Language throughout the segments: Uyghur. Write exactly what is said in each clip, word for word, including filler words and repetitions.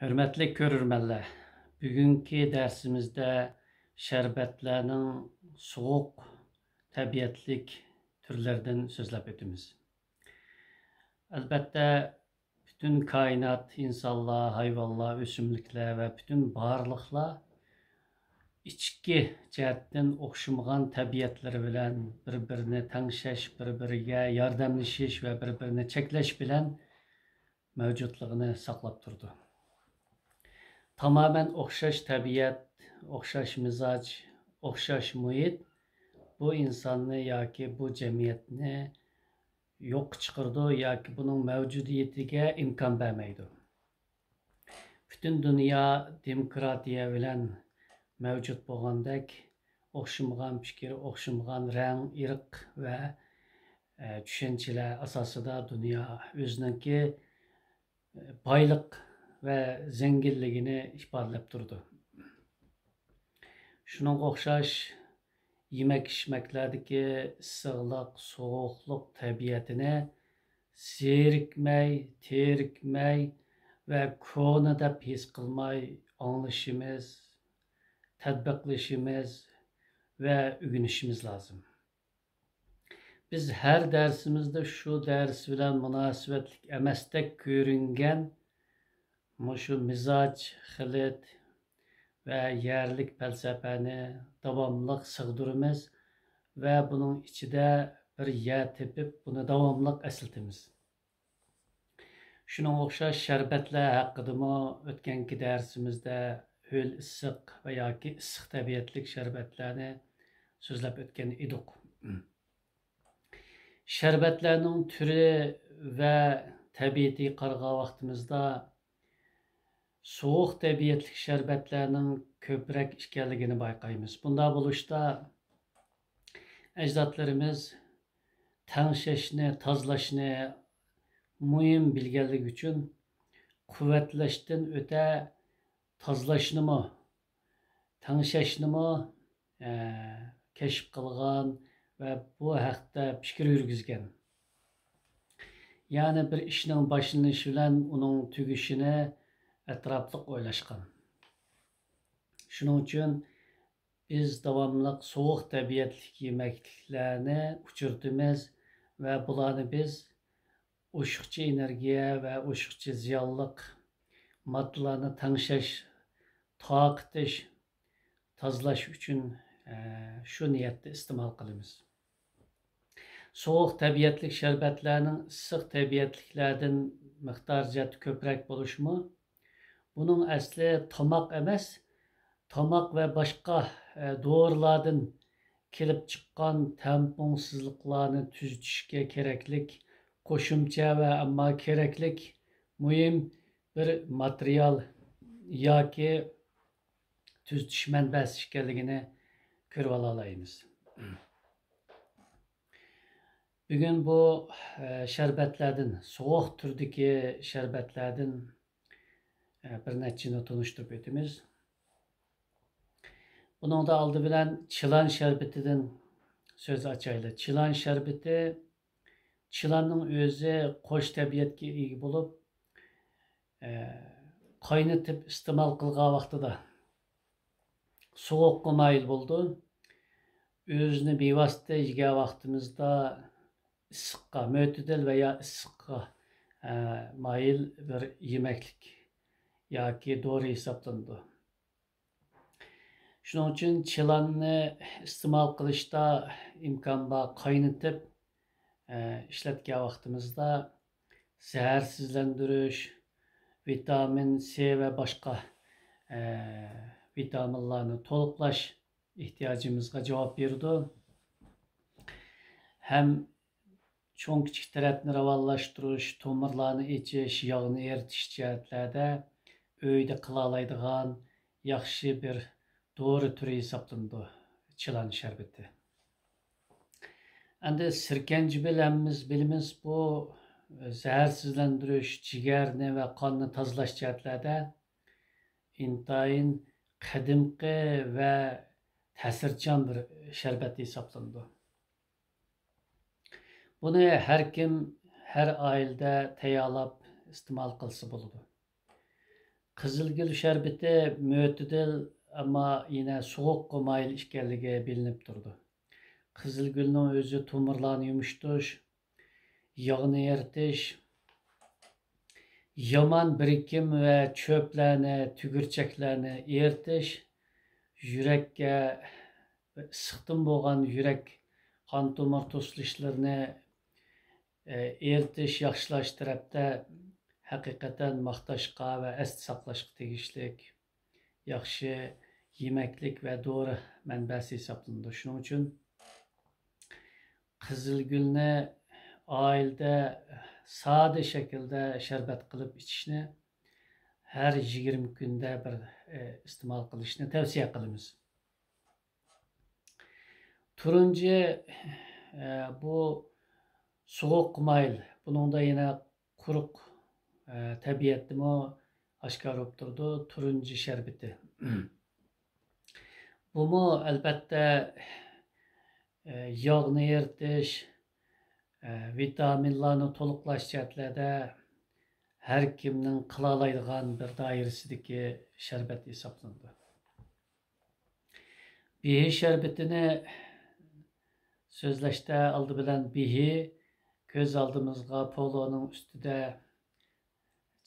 ھۆرمەتلىك كۆرۈرمەنلەر، بۈگۈنكى دەرسىمىزدە شەربەتلەرنىڭ سوغۇق تەبىئەتلىك تۈرلىرىدىن سۆزلەپ ئۆتىمىز. ئەلبەتتە، پۈتۈن كائىنات، ئىنسانلار، ھايۋانلار، ئۆسۈملۈكلەر ۋە پۈتۈن بارلىقلار ئىچكى جەھەتتىن ئوخشىمىغان تەبىئەتلىرى بىلەن بىر-بىرىنى تەڭشەش، بىر-بىرىگە ياردەملىشىش ۋە بىر-بىرىنى چەكلەش بىلەن مەۋجۇتلۇقىنى ساقلاپ تۇرىدۇ. تامامەن ئوخشاش تەبىئەت، ئوخشاش مىزاج، ئوخشاش مۇھىت بۇ ئىنساننى ياكى بۇ جەمئىيەتنى يوققا چىقىرىدۇ ياكى بۇنىڭ مەۋجۇدىيىتىگە ئىمكان بەرمەيدۇ. پۈتۈن دۇنيا دېموكراتىيە بىلەن مەۋجۇت بولغاندەك، ئوخشىمىغان پىكىر، ئوخشىمىغان رەڭ، ئىرق ۋە، ئە، چۈشەنچىلەر ئاساسىدا دۇنيا ئۆزىنىڭكى، ئە، بايلىق ۋە زەڭگىنلىكىنى ئىپادىلەپ تۇرىدۇ. شۇنىڭغا ئوخشاش، يېمەك-ئىچمەكلەردىكى ئىسسىقلىق، سوغۇقلۇق تەبىئەتىنى زېرىكمەي، تېرىكمەي ۋە كونا دەپ ھېس قىلماي ئاڭلىشىمىز، تەتبىقلىشىمىز ۋە ئۆگىنىشىمىز لازىم. بىز ھەر دەرسىمىزدە شۇ دەرس بىلەن مۇناسىۋەتلىك ئەمەستەك كۆرۈنگەن مۇشۇ مىزاج، خىلىت ۋە يەرلىك پەلسەپەنى داۋاملىق سىغدۇرىمىز ۋە بۇنىڭ ئىچىدە بىر يەر تېپىپ، بۇنى داۋاملىق ئەسلىتىمىز. شۇنىڭغا ئوخشاش شەربەتلەر ھەققىدىمۇ ئۆتكەنكى دەرسىمىزدە ھۆل ئىسسىق ۋە ياكى ئىسسىق تەبىئەتلىك شەربەتلەرنى سۆزلەپ ئۆتكەن ئىدۇق. شەربەتلەرنىڭ تۈرى ۋە تەبىئىتىگە قارىغان ۋاقتىمىزدا، سوغۇق تەبىئەتلىك شەربەتلەرنىڭ كۆپرەك ئىكەنلىكىنى بايقايمىز. بۇنداق بولۇشتا، ئەجدادلىرىمىز تەڭشەشنى، تازىلاشنى مۇھىم بىلگەنلىكى ئۈچۈن، قۇۋۋەتلەشتىن ئۆتە تازىلاشنىمۇ، تەڭشەشنىمۇ، ئە، كەشىپ قىلغان ۋە بۇ ھەقتە پىكىر يۈرگۈزگەن. يەنى بىر ئىشنىڭ باشلىنىشى بىلەن ئۇنىڭ تۈگىشىنى ئەتراپلىق ئويلاشقان. شۇنىڭ ئۈچۈن بىز داۋاملىق سوغۇق تەبىئەتلىك يېمەكلىكلەرنى ئۇچرىتىمىز ۋە بۇلارنى بىز ئوشۇقچە ئېنېرگىيە ۋە ئوشۇقچە زىيانلىق ماددىلارنى تەڭشەش، تارقىتىش، تازىلاش ئۈچۈن، ئە، شۇ نىيەتتە ئىستېمال قىلىمىز. سوغۇق تەبىئەتلىك شەربەتلەرنىڭ ئىسسىق تەبىئەتلىكلەردىن مىقدار جەھەتتە كۆپرەك بولۇشىمۇ بۇنىڭ ئەسلى تاماق ئەمەس، تاماق ۋە باشقا، ئە، دورىلاردىن كېلىپ چىققان تەڭپۇڭسىزلىقلارنى تۈزىتىشكە كېرەكلىك قوشۇمچە ۋە ئەمما كېرەكلىك مۇھىم بىر ماتېرىيال ياكى تۈزىتىش مەنبەسى ئىكەنلىكىنى كۆرۈۋالالايمىز. بۈگۈن بۇ، ئە، شەربەتلەردىن، سوغۇق تۈردىكى شەربەتلەردىن، ئە، بىر نەچچىنى تونۇشتۇرۇپ ئۆتىمىز. بۇنىڭدا ئالدى بىلەن چىلان شەربىتىدىن سۆز ئاچايلى. چىلان شەربىتى چىلاننىڭ ئۆزى قوش تەبىئەتكە ئىگە بولۇپ، ئە، قاينىتىپ ئىستېمال قىلغان ۋاقتىدا سوغۇققا مايىل بولىدۇ. ئۆزىنى بىۋاسىتە يېگەن ۋاقتىمىزدا ئىسسىققا، مۆتىدىل ۋە يا ئىسسىققا، ئە، مايىل بىر يېمەكلىك ياكى دورا ھېسابلىنىدۇ. شۇنىڭ ئۈچۈن چىلاننى ئىستېمال قىلىشتا ئىمكان بار قاينىتىپ، ئە، ئىشلەتكەن ۋاقتىمىزدا زەھەرسىزلەندۈرۈش، ۋىتامىن سى ۋە باشقا، ئە، ۋىتامىنلارنى تولۇقلاش ئېھتىياجىمىزغا جاۋاب بېرىدۇ. ھەم چوڭ كىچىك تەرەتنى راۋانلاشتۇرۇش، تومۇرلارنى ئېچىش، ياغنى ئېرىتىش جەھەتلەردە ئۆيدە قىلالايدىغان ياخشى بىر دورا تۈرى ھېسابلىنىدۇ چىلان شەربىتى. ئەمدى سىركەنجىبىل ھەممىمىز بىلىمىز، بۇ زەھەرسىزلەندۈرۈش، جىگەرنى ۋە قاننى تازىلاش جەھەتلەردە ئىنتايىن قەدىمكى ۋە تەسىرچان بىر شەربەت ھېسابلىنىدۇ. بۇنى ھەر كىم، ھەر ئائىلىدە تەييارلاپ ئىستېمال قىلسا بولىدۇ. قىزىلگۈل شەربىتى مۆتىدىل، ئەمما يەنە سوغۇققا مايىل ئىكەنلىكى بىلىنىپ تۇرىدۇ. قىزىلگۈلنىڭ ئۆزى تومۇرلارنى يۇمشىتىش، ياغنى ئېرىتىش، يامان بىرىكىم ۋە چۆپلەرنى، تۈگۈرچەكلەرنى ئېرىتىش، يۈرەككە، ئىسسىقتىن بولغان يۈرەك، قان تومۇر توسۇلۇشلىرىنى، ئېرىتىش، ياخشىلاش تەرەپتە ھەقىقەتەن ماختاشقا ۋە ئەستە ساقلاشقا تېگىشلىك ياخشى يېمەكلىك ۋە دورا مەنبەسى ھېسابلىنىدۇ. شۇنىڭ ئۈچۈن قىزىلگۈلنى ئائىلىدە سادە شەكىلدە شەربەت قىلىپ ئىچىشنى ھەر يىگىرمە كۈندە بىر، ئى، ئىستېمال قىلىشنى تەۋسىيە قىلىمىز. تۇرۇنچى، ئى، بۇ سوغۇق مايىل، بۇنىڭدا يەنە قۇرۇق، ئى، تەبىئەتتىمۇ ئاشكارا بولۇپ تۇرىدۇ، تۇرۇنچى شەربىتى. بۇمۇ ئەلبەتتە، ئى، ياغنى ئېرىتىش، ئى، ۋىتامىنلارنى تولۇقلاش جەھەتلەردە ھەر كىمنىڭ قىلالايدىغان بىر دائىرىسىدىكى شەربەت ھېسابلىنىدۇ. بېھى شەربىتىنى سۆزلەشتە ئالدى بىلەن بېھى كۆز ئالدىمىزغا پولونىڭ ئۈستىدە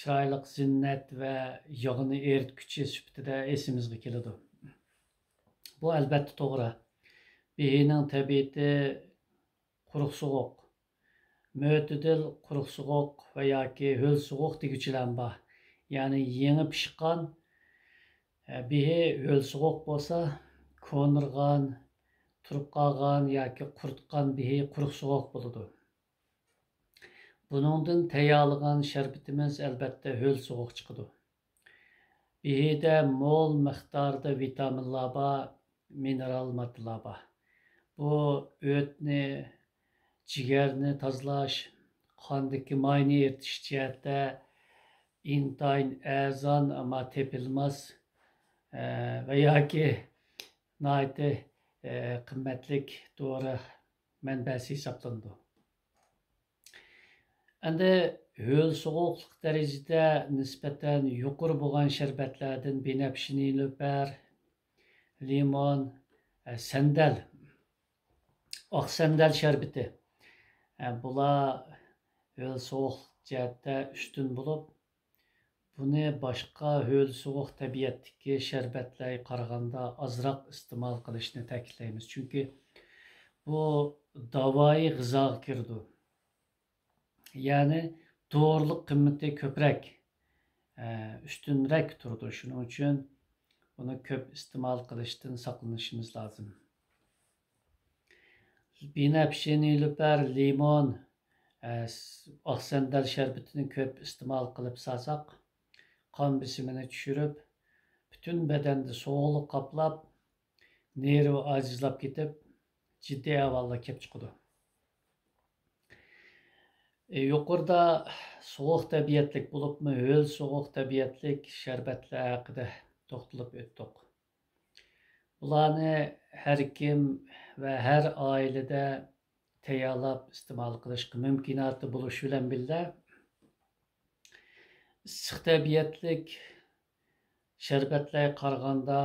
چىرايلىق زىننەت ۋە ياغنى ئېرىتكۈچى سۈپىتىدە ئېسىمىزگە كېلىدۇ. بۇ ئەلۋەتتە توغرا. بېھىنىڭ تەبىئىتى قۇرۇق سوغۇق. مۆتىدىل قۇرۇق سوغۇق ۋە ياكى ھۆل سوغۇق دېگۈچىلەرمۇ بار. يەنى يېڭى پىشقان، ئە، بېھى ھۆل سوغۇق بولسا، كونىرىغان، تۇرۇپ قالغان ياكى قۇرۇتقان بېھى قۇرۇق سوغۇق بولىدۇ. بۇنىڭدىن تەييارلىغان شەربىتىمىز ئەلۋەتتە ھۆل سوغۇق چىقىدۇ. بېھىدە مول مىقداردا ۋىتامىنلار بار، مىنېرال ماددىلار بار. بۇ ئۆتنى، جىگەرنى تازىلاش، قاندىكى ماينى ئېرىتىش جەھەتتە ئىنتايىن ئەرزان، ئەمما تېپىلماس، ئە، ۋە ياكى ناھايىتى، ئە، قىممەتلىك دورا مەنبەسى ھېسابلىنىدۇ. ئەمدى ھۆل سوغۇقلۇق دەرىجىدە نىسبەتەن يۇقىرى بولغان شەربەتلەردىن بىنەپشە نېلۇپەر، لىمون، ئە، سەندەل، ئاق سەندەل شەربىتى. ئە، بۇلار ھۆل سوغۇقلۇق جەھەتتە ئۈستۈن بولۇپ، بۇنى باشقا ھۆل سوغۇق تەبىئەتتىكى شەربەتلەرگە قارىغاندا ئازراق ئىستېمال قىلىشنى تەكىتلەيمىز. چۈنكى بۇ داۋايى غىزاغا كىرىدۇ. يەنى دورىلىق قىممىتى كۆپرەك، ئە، ئۈستۈنرەك تۇرىدۇ. شۇنىڭ ئۈچۈن بۇنى كۆپ ئىستېمال قىلىشتىن ساقلىنىشىمىز لازىم. بىنەپشە نېلۇپەر، لىمون، ئە، ئاق سەندەل شەربىتىنى كۆپ ئىستېمال قىلىپ سالساق، قان بېسىمىنى چۈشۈرۈپ، پۈتۈن بەدەندە سوغۇقلۇق قاپلاپ، نېرۋا ئاجىزلاپ كېتىپ، جىددىي ئەھۋاللار كېلىپ چىقىدۇ. ئى، يۇقىرىدا سوغۇق تەبىئەتلىك بولۇپمۇ ھۆل سوغۇق تەبىئەتلىك شەربەتلەر ھەققىدە توختىلىپ ئۆتتۇق. بۇلارنى ھەر كىم ۋە ھەر ئائىلىدە تەييارلاپ ئىستېمال قىلىشقا مۇمكىناتى بولۇشى بىلەن بىللە، ئىسسىق تەبىئەتلىك شەربەتلەرگە قارىغاندا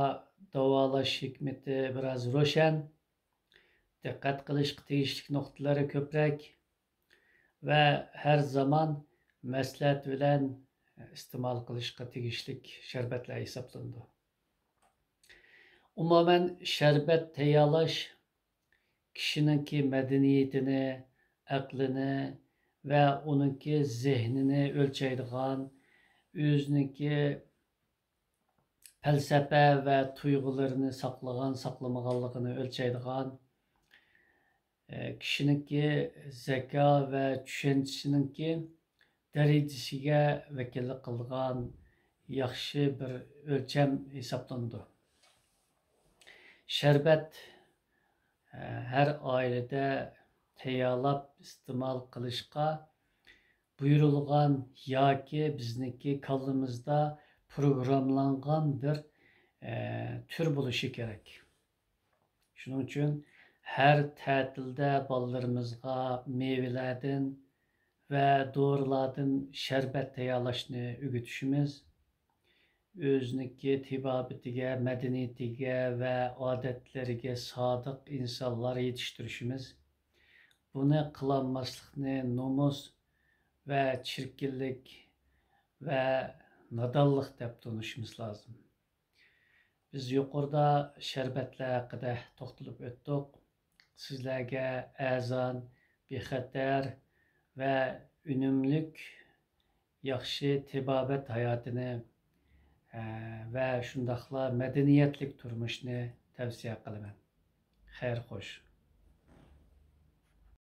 داۋالاش ھېكمىتى بىراز روشەن، دىققەت قىلىشقا تېگىشلىك نۇقتىلىرى كۆپرەك ۋە ھەر زامان مەسلىھەت بىلەن ئىستېمال قىلىشقا تېگىشلىك شەربەتلەر ھېسابلىنىدۇ. ئومۇمەن، شەربەت تەييارلاش كىشىنىڭكى مەدەنىيىتىنى، ئەقلىنى ۋە ئۇنىڭكى زېھنىنى ئۆلچەيدىغان، ئۆزىنىڭكى پەلسەپە ۋە تۇيغۇلىرىنى ساقلىغان، ساقلىمىغانلىقىنى ئۆلچەيدىغان، ئە، كىشىنىڭكى زەكا ۋە چۈشەنچىسىنىڭكى دەرىجىسىگە ۋەكىللىك قىلىدىغان ياخشى بىر ئۆلچەم ھېسابلىنىدۇ. شەربەت، ئە، ھەر ئائىلىدە تەييارلاپ ئىستېمال قىلىشقا بۇيرۇلغان ياكى بىزنىڭكى كاللىمىزدا پروگراممىلانغان بىر، ئە، تۈر بولۇشى كېرەك. شۇنىڭ ئۈچۈن ھەر تەتىلدە بالىلىرىمىزغا مېۋىلەردىن ۋە دورىلاردىن شەربەت تەييارلاشنى ئۆگىتىشىمىز، ئۆزىنىڭكى تېبابىتىگە، مەدەنىيىتىگە ۋە ئادەتلىرىگە سادىق ئىنسانلار يېتىشتۈرۈشىمىز، بۇنى قىلالماسلىقنى نومۇس ۋە چىركىنلىك ۋە نادانلىق دەپ تونۇشىمىز لازىم. بىز يۇقىرىدا شەربەتلەر ھەققىدە توختىلىپ ئۆتتۇق. سىزلەرگە ئەرزان، بىخەتەر ۋە ئۈنۈملۈك ياخشى تېبابەت ھاياتىنى، ئە، ۋە شۇنداقلا مەدەنىيەتلىك تۇرمۇشنى تەۋسىيە قىلىمەن. خەير خوش.